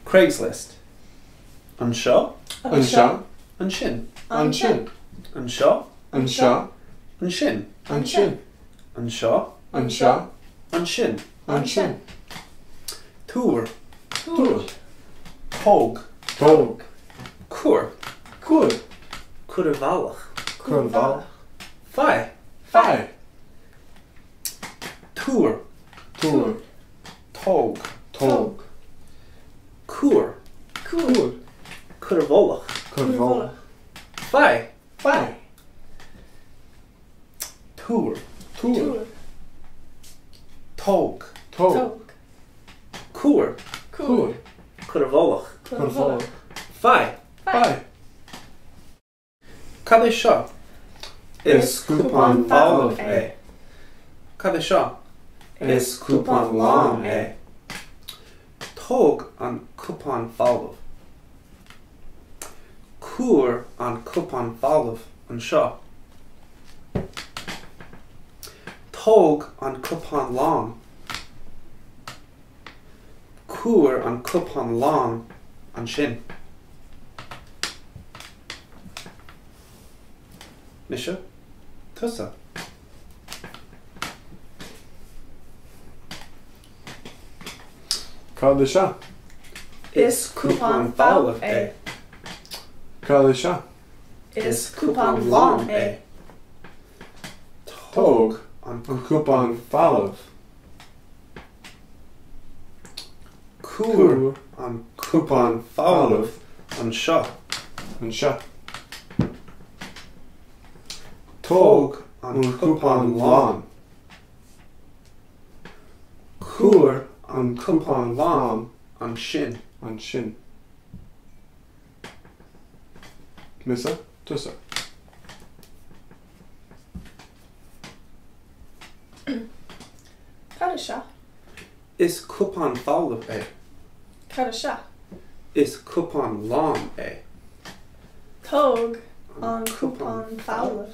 Craigslist. Anseo. Anseo. Ansin. Ansin. Anseo. Anseo. Ansin. Ansin. Anseo. Anseo. Ansin. Ansin. Tabhair. Tabhair. Tóg. Tóg. Cuir. Cuir. Cuir i bhfolach. Cuir i bhfolach. Faigh. Faigh. Tabhair. Tabhair. Tóg. Tóg. Cuir. Cuir. Cuir i bhfolach. Cuir i bhfolach. Faigh. Faigh. Tabhair. Tabhair. Tóg. Tóg. Cuir. Cuir. Cuir i bhfolach. Cuir i bhfolach. Faigh. Faigh. Cad é seo? Is cupán folamh é. Cad é seo? Is cupán lán é. Tóg an cupán folamh. Cuir an cupán folamh anseo. Tóg an cupán lán. Cuir an cupán lán ansin. Mise, tusa. Cad é seo? Is cupán folamh é. Cad é seo? Is cupán lán é. Tóg an cupán folamh. Cuir an cupán folamh anseo. Anseo. Tóg an cupán lán. Cuir an cupán lán ansin. Ansin. Mise, tusa. Cad é seo? Is cupán folamh é. Cad é seo? Is cupán lán é. Tóg an cupán folamh.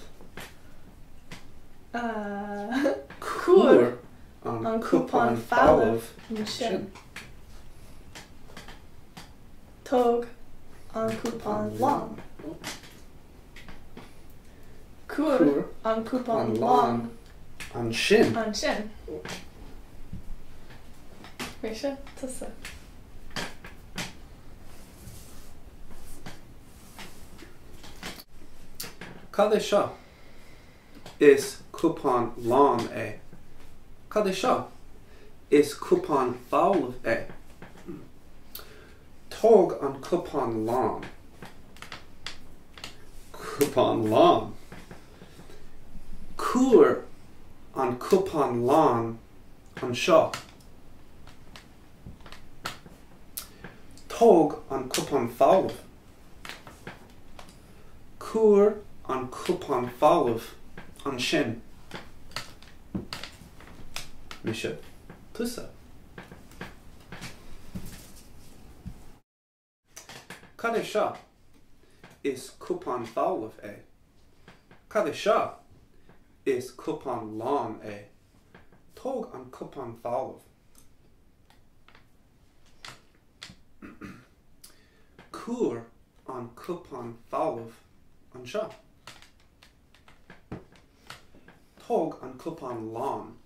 Cuir an cupán folamh ansin. Tóg an cupán lán. Cuir an cupán lán ansin. Ansin. Mise, tusa. Cad é seo? Is cupán lán é. Cad é seo? Is cupán folamh é. Tóg an cupán lán. Cupán lán. Cuir an cupán lán anseo. Tóg an cupán folamh. Cuir an cupán folamh ansin. Mise, tusa. Cad é seo? Is cupán folamh é. Cad é seo? Is cupán lán é. Tóg an cupán folamh. Cuir an cupán folamh anseo. Tóg an cupán lán.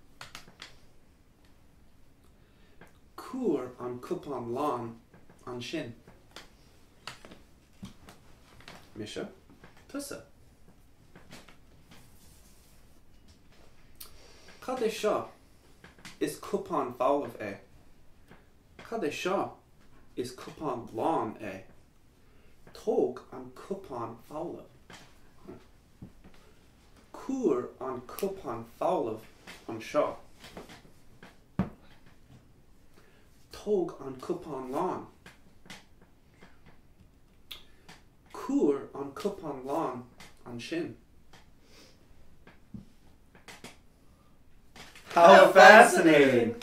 Cuir an cupán lán ansin. Mise, tusa. Cad é seo? Is cupán folamh é. Cad é seo? Is cupán lán é. Tóg an cupán folamh. Cuir an cupán folamh anseo. Tóg an cupán lán. Cuir an cupán lán ansin. How fascinating!